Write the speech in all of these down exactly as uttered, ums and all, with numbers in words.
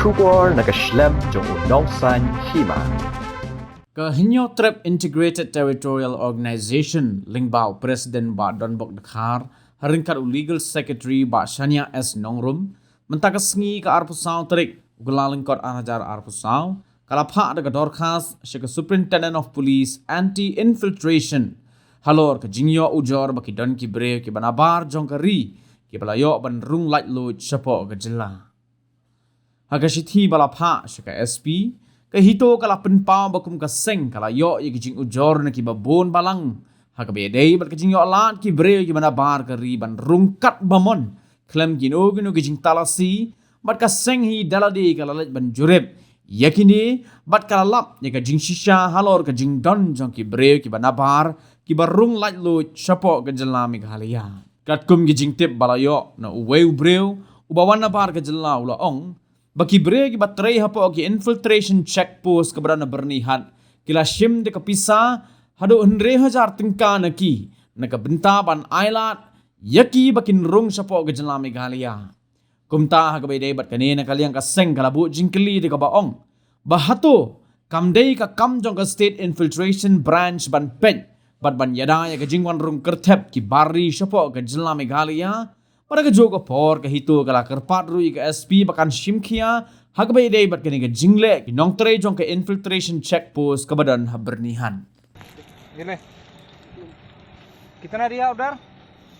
Khubor na ka shlem jong u Nongsaiñ Hima. Ka Hynñiewtrep Integrated Territorial Organization lyngba u President Bah Donbok Dkhar, ha ryngkat u Legal Secretary Bah Shania S Nongrum, mynta ka sngi ka arphew saw tarik u Kyllalyngkot ar hajar arphew saw, ka la phah da ka dorkhas sha ka Superintendent of Police Anti Infiltration halor ka jingïoh ujor ba ki don ki briew kiba nabar jong ka ri kiba la ïoh ban rung laitluid shapoh ka jylla. Ha ka shithi ba la phah sha ka S P, ka HITO ka la pynpaw ba kum ka seng ka la ïoh ïa ki jingujor na kiba bun balang ha kaba ïadei bad ka jingïoh lad ki briew kiba nabar ka ri ban rung katba mon khlem kino kino ki jingtalasi, bad ka seng hi da lade ka la leit ban jurip ïa kine, bad ka la lap ïa ka jingshisha halor ka jingdon jong ki briew kiba nabar kiba rung laitluid shapoh ka jylla Meghalaya. Katkum ki jingtip ba la ïoh na uwei u briew uba wan nabar ka jylla, u la ong ba ki briew kiba trei hapoh ki infiltration check post kaba don ha Byrnihat ki la shim da ka pisa haduh hynriew hajar tyngka na ki, na ka bynta ban ailad ïa ki ba kin rung shapoh ka jylla Meghalaya. Kumta ha kaba ïadei bad kane, na ka liang ka seng ka la buh jingkylli da kaba ong ba hato kam dei ka kam jong ka State Infiltration Branch ban peit bad ban ïada ïa ka jingwan rung kyrthep ki bar ri shapoh ka jylla Meghalaya. Bad ha kajuh ka por, ka HITO ka la kyrpad ruh ïa ka S P ba kan shim khia ha kaba ïadei bad kane ka jingleh ki nongtrei jong ka infiltration check post kaba don ha Byrnihat. ये ले। कितना दिया उधर?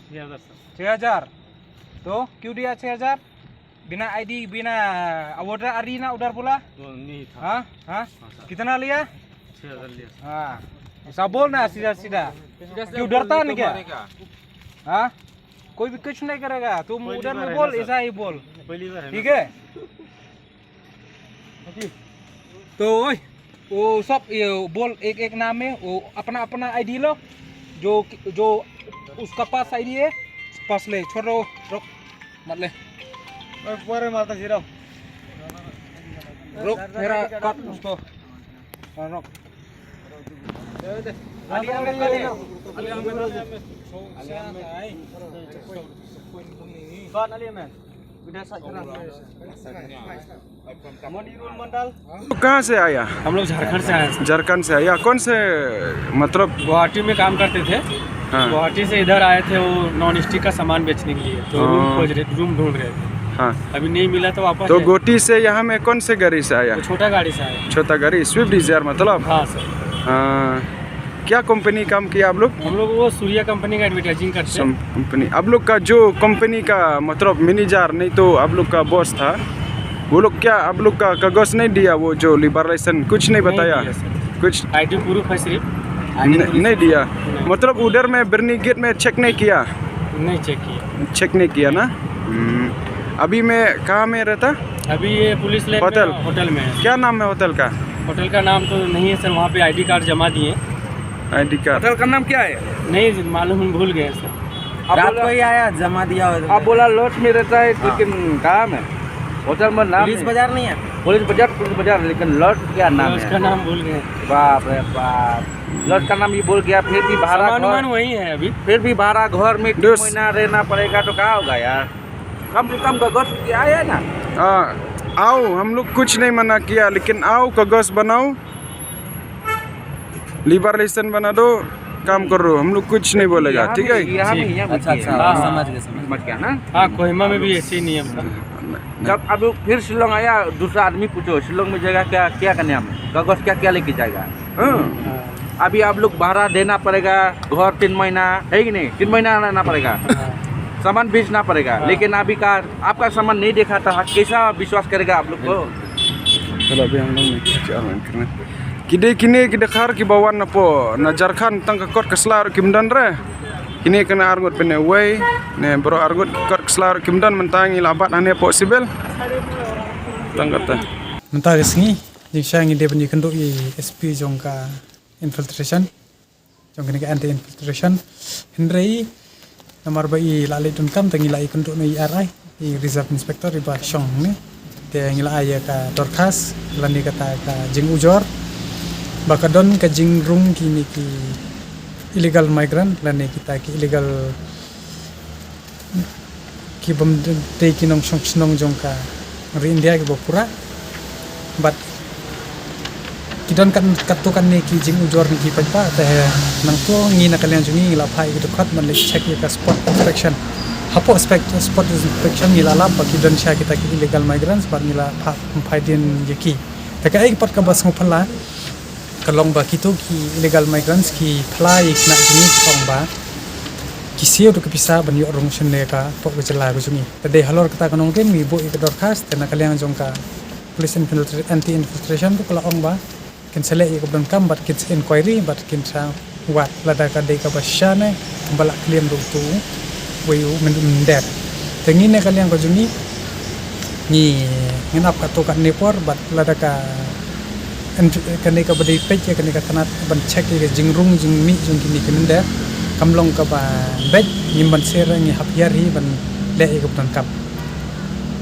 छह हज़ार, सर। छह हज़ार। तो क्यों दिया छह हज़ार? बिना आईडी, बिना वोटर आईडी ना उधर बोला? वो नहीं था। हाँ, हाँ। हाँ, सर। कितना लिया? छह हज़ार लिया, सर। हाँ। ऐसा बोल ना सीधा सीधा। सीधा सीधा क्यों, बोल, डरता नहीं तो क्या? मारेगा। हाँ? कोई भी कुछ नहीं करेगा। तुम पहली उधर बार में है बोल, ना, सर। ऐसा ही बोल। पहली बार है ना, ठीक है? सर। तो ओए, वो सब ये बोल एक एक नाम है, वो अपना अपना आईडी लो, जो जो उसका पास आईडी है, पास ले, छोड़ो, रुक, मत ले। ओए, ऊपर है, माता जी राव। रुक, मेरा काट उसको। हाँ, रुक। Ali Ahmed, Ali Ahmed. Ali Ahmed. Khan Ali Ahmed. कहाँ से आया? हम लोग झारखंड से आए हैं, सर। झारखंड से आया। कौन से, मतलब? गुवाहाटी में काम करते थे। हाँ। गुवाहाटी से इधर आए थे, वो नॉन स्टिक का सामान बेचने के लिए, तो रूम हाँ। खोज रहे, रूम ढूंढ रहे थे। हाँ। अभी नहीं मिला तो वापस तो आए। गुवाहाटी से यहाँ में कौन से गाड़ी से आया? वो छोटा गाड़ी से आया। छोटा गाड़ी, स्विफ्ट डिजायर मतलब? हाँ, सर। हाँ। क्या कंपनी काम किया आप लोग? हम लोग वो सूर्या कंपनी का एडवर्टाइजिंग करते हैं। सम-, कंपनी। आप लोग का जो कंपनी का, मतलब, मैनेजर, नहीं तो आप लोग का बॉस था, वो लोग क्या आप लोग का कागज नहीं दिया? वो जो लिबरलाइजेशन, कुछ नहीं नहीं बताया? दिया, सर। कुछ आईडी प्रूफ है सिर्फ। न-, नहीं दिया। नहीं। मतलब, उधर में बिरनी गेट में चेक नहीं किया? नहीं चेक किया। चेक नहीं किया ना? हम्म। अभी मैं कहाँ में रहता? अभी ये पुलिस लाइन में होटल? होटल में है। क्या नाम है होटल का? होटल का नाम तो नहीं है सर, वहाँ पे आईडी कार्ड जमा दिए। आईडी कार्ड। होटल का नाम क्या है? नहीं मालूम, हम भूल गए सर। आप रात बोला, को ही आया, जमा दिया होटल आप में। बोला लॉज में रहता है, हाँ। लेकिन कहाँ में? होटल में नाम पुलिस नहीं। बाजार नहीं है? पुलिस बाजार, पुलिस बाजार, लेकिन लॉज क्या नाम है? उसका नाम भूल गए। बाप रे बाप, लॉज का नाम ये बोल गया, फिर भी भाड़ा सामान घर, वामान वही है अभी। फिर भी भाड़ा घर में तीन दोस्त। महीना रहना पड़ेगा तो क्या होगा यार? कम से कम कागज क्या है ना? हाँ, आओ, हम लोग कुछ नहीं मना किया, लेकिन आओ, कागज बनाओ, लिबरलाइजेशन बना दो, काम करो, हम लोग कुछ नहीं बोलेगा, यहाँ ठीक भी, है? यहाँ भी, ठीक। यहाँ भी अच्छा, किया। अच्छा, हाँ, हाँ। समझ गए, समझ गए। समझ गया ना? हाँ, कोहिमा में भी ऐसे ही नियम था। जब अब फिर शिलोंग आया, दूसरा आदमी पूछो, शिलोंग में जाएगा क्या, क्या करने हम? कागज क्या, क्या लेके जाएगा? हाँ। हाँ। अभी आप लोग भाड़ा देना पड़ेगा, घर तीन महीना, है कि नहीं? तीन महीना रहना पड़ेगा। हाँ। सामान बेचना पड़ेगा। हाँ। लेकिन अभी का, आपका सामान नहीं दिखाता है, कैसा विश्वास करेगा आप लोग को? चलो, अभी हम लोग नहीं, चार मिनट करना। Kine, kine ki dkhar kiba wan napoh na Jharkhand, tang ka kot ka sla ruh kim don re. Kine kane arngut, pynne wei, ne baroh arngut, kot ka sla ruh kim don, mynta ngi la bat hangne hapoh civil. Tang kata. Mynta ka sngi, jingshisha ngi dei ban ïakynduh ïa i S P jong ka infiltration, jong kane ka anti infiltration. Hynrei namar ba i la leit donkam, te ngi la ïakynduh na i R I, i Reserve Inspector, i Bah Shong ne. Te ngi la ai ïa ka dorkhas lane kata ka jingujor ba ka don ka jingrung kine ki illegal migrant lane kita ki illegal, ki bym dei ki nongshong shnong jong ka ri India kiba pura. Bad ki don kan katto katne ki jingujor na ki paidbah, te nangta ngi na ka liang jong ngi ngi la phah ïa ki dkhot ban leit check ïa ka spot inspection. Hapoh spot inspection ngi la lap ba ki don shisha kita ki illegal migrants bad ngi la phah pynphai dien ïa ki. Te kaei pat kaba sngewphylla ka long ba kito ki illegal migrants ki phla ïa ki khynnah jong ngi, ki ong ba ki siew da ka pisa ban ïoh rung shane ka hapoh ka jylla ka jong ngi. Te dei halor kata ka nongrim ngi buh ïa ka dorkhas, te na ka liang jong ka Police Infiltra- Anti Infiltration ruh ka la ong ba kin sa leh ïa kaba donkam bad kin sa inquiry bad kin sa wad lada ka dei kaba shisha ne kumba la claim da uto uwei u mynder. Te ngi na ka liang ka jong ngi ngi ngin ap katto katne por bad lada ka, kane kaba dei peit ïa kane ka tnat ban check ïa ka jingrung jingmih jong kine ki mynder kam long kaba beit, ngim ban sher, ngi hap hiar hi ban leh ïa kaba donkam.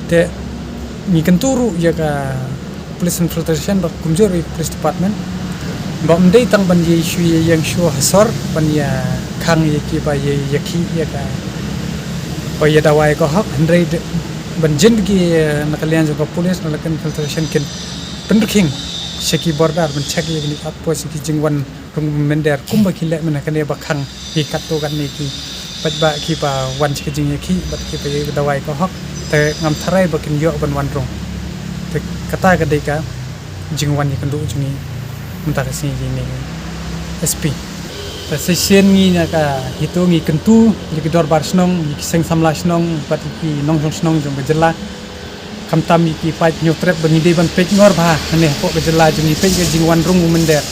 Te ngi kyntu ruh ïa ka Police Infiltration bad kumjuh ruh ïa ka Police Department ba ym dei tang ban ïa shu ïa ïeng shuh ha sor ban ïa khang ïa kiba ïa ïa khih ïa ka ba ïa dawai ka hok, hynrei ban jin ki na ka liang jong ka police na ka Infiltration kin pynrkhing sha ki border ban check ïa kine ki outpost ïa ki jingwan rung mynder kumba ki leh mynne kane ba khang ïa katto katne ki paidbah kiba wan sha ka jingïakhih bad kiba ïa dawai ka hok, te ngam tharai ba kin ïoh ban wan rung. Te kata ka dei ka jingwan ïakynduh jong ngi mynta ka sngi ïa ine i S P. Te shisien ngi na ka HITO ngi kyntu ïa ki dorbar shnong, ïa ki seng samla shnong bad ïa ki nongshong shnong jong ka jylla. Khamtam ïa ki paid hynñiewtrep ba ngi dei ban peitngor bha hangne hapoh ka jylla jong ngi, peit ka jingwan rung u mynder.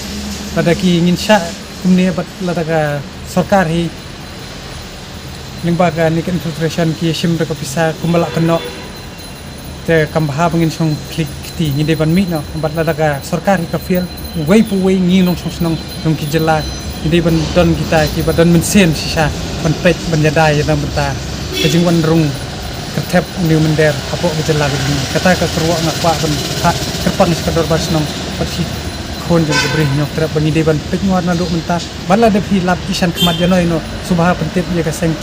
Lada ki ngin shah kumne bad lada ka sorkar hi lyngba kane ka Infiltration ki shim da ka pisa kumba la kynnoh, te kam bha ba ngin shong khlieh kti, ngi dei ban mih noh. Bad lada ka sorkar hi ka fail, uwei pa uwei ngi nongshong shnong jong ki jylla ngi dei ban don kita kiba don mynsiem shisha ban peit ban ïada ïa na ka bynta ka jingwan rung kyrthep une u mynder hapoh ka jylla ka jong ngi. Kata ka kyrwoh nga kwah ban phah kyrpang sha ka dorbar shnong bad ki khun jong ka Bri Hynñiewtrep ba ngi dei ban peitngor naduh mynta. Bad lada phi lap ki shan khmat ïano ïano, sngewbha pyntip ïa ka seng,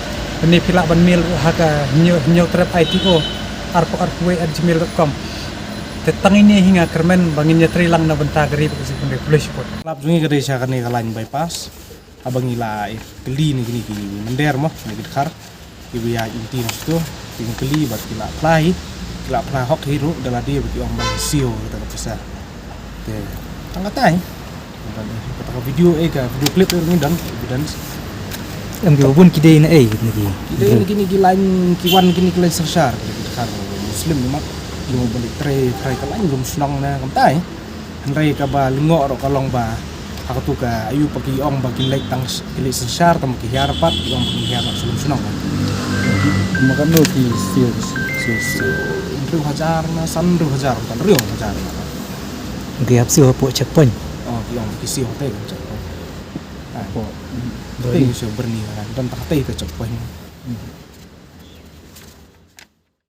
lane phi lah ban mail ruh ha ka Hynñiew- Hynñiewtrep I T O arphew arphew wei at gmail dot com. Te tang ine hi nga kyrmen ba ngin ïatreilang na bynta ka ri bad ka jingpynroi. Khublei shibun. Lap jong ngi ka dei sha kane ka line bypass. Haba ngi la ïa kylli na kine ki mynder mo, na ki dkhar kiba ïaid lynti na kito, ki kylli bad ki la phla hi, ki la phla hok hi ruh da lade ba ki ong ba ki siew kata ka pisa. Te tang kata hi. Kata ka video, eh, ka video clip eh, ngi don evidence. Em, ki bun ki dei na ei na ki. Ki dei na kine ki line, ki wan kine ki line synshar, ki dkhar Muslim mo, ki wan ban trei, trei ka line rum shnong na, kumta hi. Hynrei kaba lyngngoh ruh ka long ba ha katu ka aïu pat ki ong ba ki leit tang s- ki leit synshar, tang ki hiar pat ki ong ba ki hiar tang shlem shnong. Ma katno ki siew, siew, siew. Hynriew hajar na san hynriew hajar, tang hynriew hajar na. Ki hap siew hapoh checkpoint. Oh, ki ong ki siew hapoh checkpoint. Ah, hapoh. Te siew Byrni na, don tang te checkpoint.